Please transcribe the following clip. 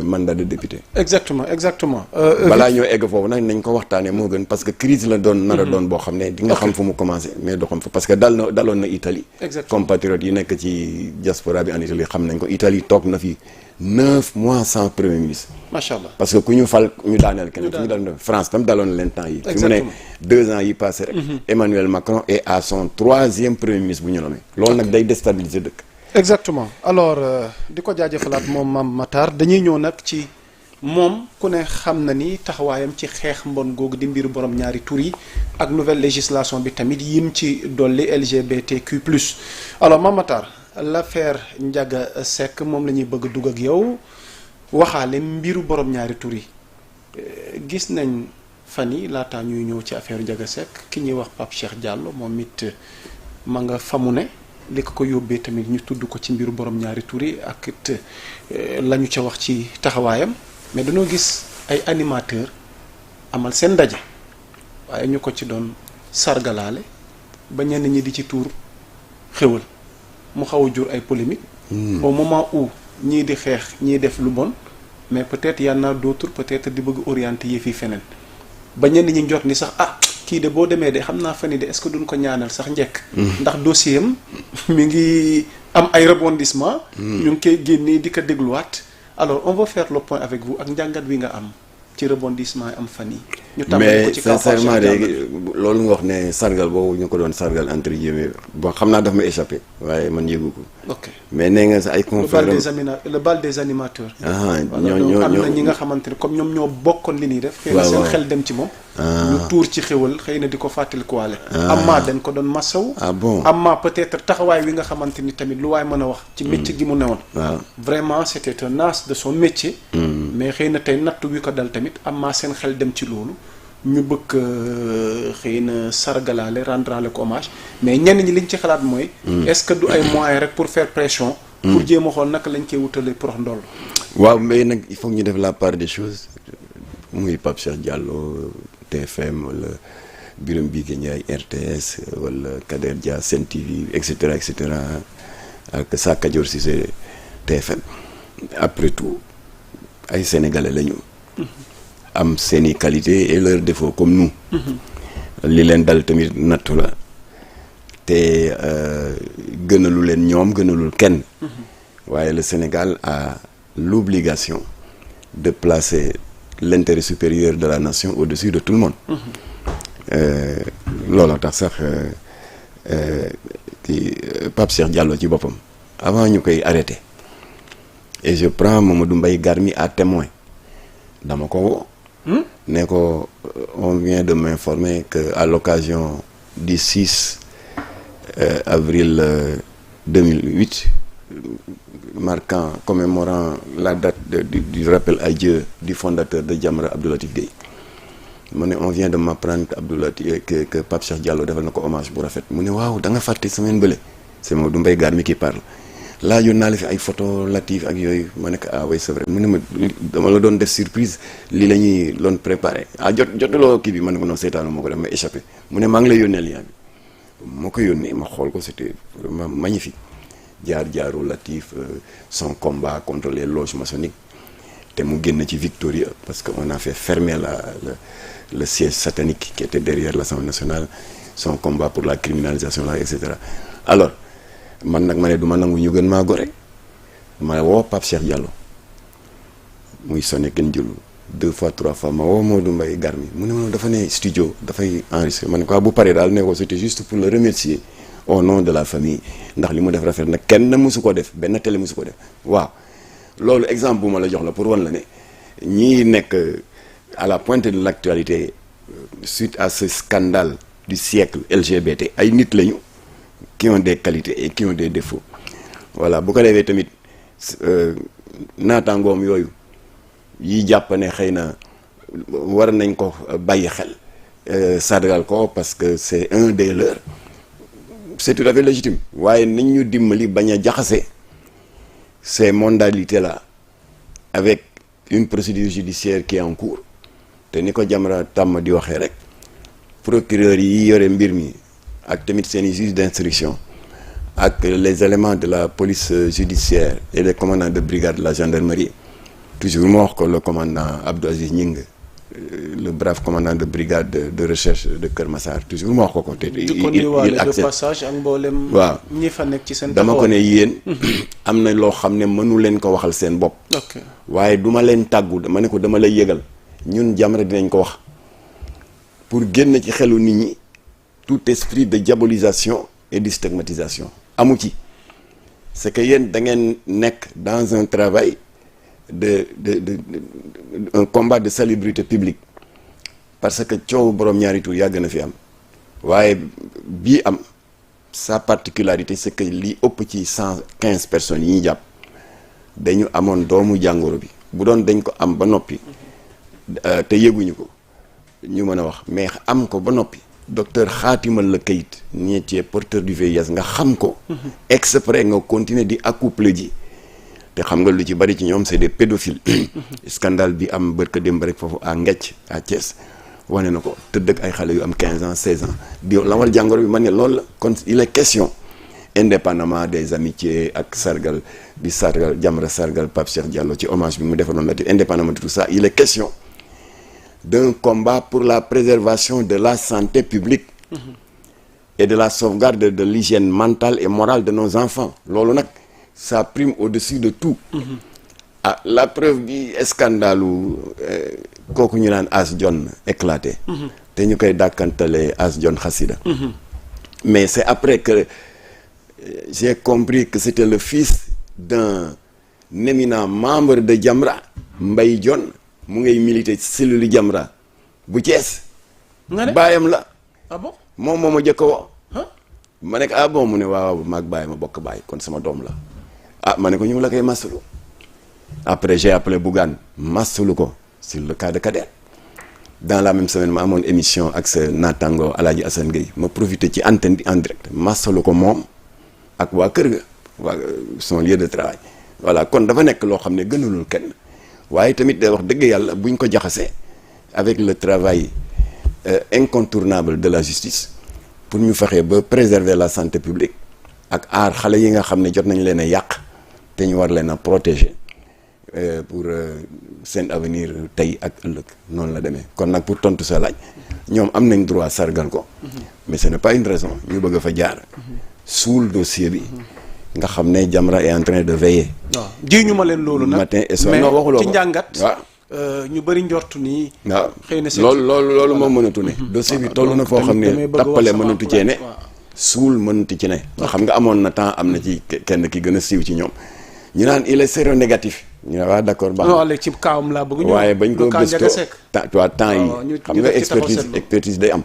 mandat de député. exactement exactement. balaa ñoo egg foofu nag nañ ko waxtaanee moo gën parce que crise la doon nar a doon boo xam ne di nga xam fu mu commencé mais doo xam fa parce que daloon na Italie. exactement compatriotes yi nekk ci diaspora bi en Italie xam nañ ko Italie toog na fi 9 mois sans premier ministre. macha allah parce que ku ñu fal ñu daaneel keneen fu ñu daaneel France tam daloon na leen temps yi. fi mu ne 2 ans yi passé rek. Emmanuel Macron est à son 3e premier ministre bu ñu nommé. loolu nag day déstabiliser dëkk. exactement alors di ko jaajëfalaat moom Mame Matar dañuy ñëw nag ci moom ku ne xam na ni taxawaayam ci xeex mbon googu di mbiru borom ñaari tur yi ak nouvelle législation bi tamit yim ci dolli LGBTQ+. alors Mame Matar l'affaire Ndiaga Seck moom la ñuy bëgg dugg ak yow waxaale mbiru borom ñaari tur yi gis nañ fan yi laataa ñuy ñëw ci affaire Ndiaga Seck ki ñuy wax Pape Cheikh Diallo moom it ma nga famu ne li ko yóbbee tamit ñu tudd ko ci mbiru borom ñaari tur yi ak it la ñu ca wax ci taxawaayam mais dañoo gis ay animateur amal seen ndaje waaye ñu ko ci doon sargalaale ba ñenn ñi di ci tuur xéwal mu xaw a jur ay polémique au moment où ñii di xeex ñii def lu bon mais peut-être y en a d'autres peut-être di bëgg orienter yëf yi feneen ba ñenn ñi jot ni sax kii de boo demee de xam naa fan yii de est-ce que duñ ko ñaanal sax njëkk. ndax dossier am mi ngi am ay rebondissement ñu ngi koy génnee di ko dégluwaat alors on va faire le point avec vous ak njàngat wi nga am ci rebondissement yi am fan yi ñu tàmbali ko ci mais sincèrement léegi loolu nga wax ne sargal boobu ñu ko doon sargal entre guillemets bon xam naa daf ma échappé waaye man yëgu ko. ok mais nee nga sa ay confrères le bal des animateurs. ñoo am na ñi nga xamante ne comme ñoom ñoo bokkoon li ñuy def. xëy na seen xel dem ci moom. ñu tuur ci xéwal xëy na di ko fàttali ko waale. amma dañ ko doon masaw. bon amma peut-être taxawaay wi nga xamante ni tamit lu waay mën a wax. ci métier gi mu newoon. waaw vraiment c'était un as de son métier. mais xëy na tey natt wi ko dal tamit amma seen xel dem ci loolu. ñu bëgg xëy na sargalaale rendrale ko hommage mais ñenn ñi liñ ci xalaat mooy. est-ce que du ay moyens rek pour faire pression. pour jéem a xool naka lañ koy wutalee prox ndoll. waaw mais nag il faut ñu def la part des choses muy Pape Cheikh Diallo TFM wala Birame Bigué Ndiaye RTS wala Kader Dia Sen TV et cetera ak Sakka Dior Cissé TFM après tout ay sénégalais lañu. am seeni qualité et leurs défauts comme nous. li leen dal tamit nattu la te gënalu leen ñoom gënalul kenn. waaye le Sénégal a l'obligation de placer l'intérêt supérieur de la nation au-dessus de tout le monde. looloo tax sax kii Pape Cheikh Diallo ci boppam avant ñu koy arrêter et je prends Mamadou Mbaye Garmi à témoin dama ko woo. ne ko on vient de m'informer que à l'occasion du 6 avril 2008 commémorant la date du rappel à Dieu du fondateur de Jamra Abdou Latif Gueye mu ne on vient de m'apprendre que Pape Cheikh Diallo defal na ko hommage bu rafet mu ne waaw da nga fàtte semaine bële c'est Mamadou Mbaye Garmi qui parle laajoon naa la fi ay photo Latif ak yooyu ma nekk oui c'est vrai mu ne ma dama la doon def surprise lii la ñuy doon préparé jotuloo kii bi ma ne ko non seetaanu moo ko def ma échappé mu ne maa ngi lay yónnee lien bi moo ko yónnee ma xool ko c'était vraiment magnifique jaaru Latif son combat contre les loges maçonniques te mu génn ci Victoria parce que on a fait fermer le siège satanique qui était derrière l'Assemblée nationale son combat pour la criminalisation là et cetera alors man nag ma ne du ma nangu ñu gën maa gore ma woo Pape Cheikh Diallo muy sonné kenn jëlu 2 fois 3 fois ma woo Mamadou Mbaye Garmi mu ne ma dafa ne studio dafay enregistré ma ne quoi bu paree daal ne ko c'était juste pour le remercier au nom de la famille ndax li mu def rafet nag kenn mësu ko def benn télé mësu ko def waaw loolu exemple bu ma la jox la pour wan la ne ñii nekk à la pointe de l'actualité suite à ce scandale du siècle LGBT ay nit lañu qui ont des qualités et qui ont des défauts voilà bu ko defee tamit naataangoom yooyu yi jàpp ne xëy na war nañ ko bàyyi xel sargal ko parce que c'est un des leurs c'est tout à fait légitime waaye nañ ñu dimbali bañ a jaxase ces modalités là avec une procédure judiciaire qui est en cours te ni ko Jamra tàmm di waxee rek procureur yi yore mbir mi ak tamit seeni juge d'instruction ak les éléments de la police judiciaire et les commandants de brigade de la gendarmerie toujours ma wax ko le commandant Abdou Aziz Ñing le brave commandant de brigade de recherche de Kër Massar toujours ma wax ko te il accepte de passage ak mboolem. waaw ñi fa nekk ci seen. dama ko ne yéen. am na loo xam ne mënu leen ko waxal seen bopp. ok waaye duma leen tàggu dama ne ko dama lay yëgal ñun Jamra dinañ ko wax pour génn ci xelu nit ñi tout esprit de diabolisation et de stigmatisation amu ci. c'est que yéen da ngeen nekk dans un travail de un combat de salubrité publique parce que coow borom ñaari tur yàgg na fi am waaye bii am sa particularité c'est que li ëpp ci 115 personnes yi ñuy jàpp dañu amoon doomu jàngoro bi bu doon dañ ko am ba noppi te yëguñu ko ñu mën a wax mais am ko ba noppi docteur xaatimal la kayit ñi ci porteur du VIH nga xam ko exprès nga continuer di accoupler ji te xam nga lu ci bari ci ñoom c'est des pédophiles scandale bi am bërka démb rek foofu à Ngecc à Thiès wane na ko tëdd ak ay xale yu am 15 ans 16 ans di lawal jàngoro bi man ne loolu la kon il est question indépendamment des amitiés ak sargal bi sargal Jamra sargal Pape Cheikh Diallo ci hommage bi mu defaloon la te indépendamment de tout ça il est question d'un combat pour la préservation de la santé publique et de la sauvegarde de l'hygiène mentale et morale de nos enfants loolu nag ça prime au-dessus de tout ah la preuve bi scandalu kooku ñu naan As John éclaté te ñu koy dàkkantale As John Xasida mais c'est après que j'ai compris que c'était le fils d'un éminent membre de Jamra Mbaye John mu ngay militer ci cellule Jamra bu Thiès baayam la ah bon moom moo ma jëkk woo ma nekk ah bon mu ne waaw maag baay ma bokk baay kon sama doom la ah ma ne ko ñu la koy masalu après j'ai appelé Bougane masalu ko sur le cas de Kader dans la même semaine ma amoon émission ak sa naataango Alaaji Assane Gueye ma profité ci antenne bi en direct masalu ko moom ak waa kër ga waa son lieu de travail voilà kon dafa nekk loo xam ne gënalul kenn waaye tamit day wax dëgg yàlla buñ ko jaxasee avec le travail incontournable de la justice pour ñu fexe ba préserver la santé publique ak aar xale yi nga xam ne jot nañ leen a yàq te ñu war leen a protéger pour seen avenir tey ak ëllëg noonu la demee kon nag pour tontu sa laaj ñoom am nañ droit sargal ko mais ce n'est pas une raison ñu bëgg a fa jaar suul dossier bi nga xam ne Jamra est en train de veiller. waaw ji ñu ma leen loolu nag matin et soir non waxuloo ko ci njàngat. waaw ñu bëri njortu nii. waaw xëy na loolu moo mënatu ne. dossier bi toll na foo xam ne tappale mënatu cee ne. suul mënatu ci ne. xam nga amoon na temps am na ci kenn ki gën a siiw ci ñoom. ñu naan il est séronégatif. ñu ne waaw d'accord baax na léegi ci kaawam laa bëgg ñu. waaye bañ ko gëstoo temps yi xam nga expertise day am.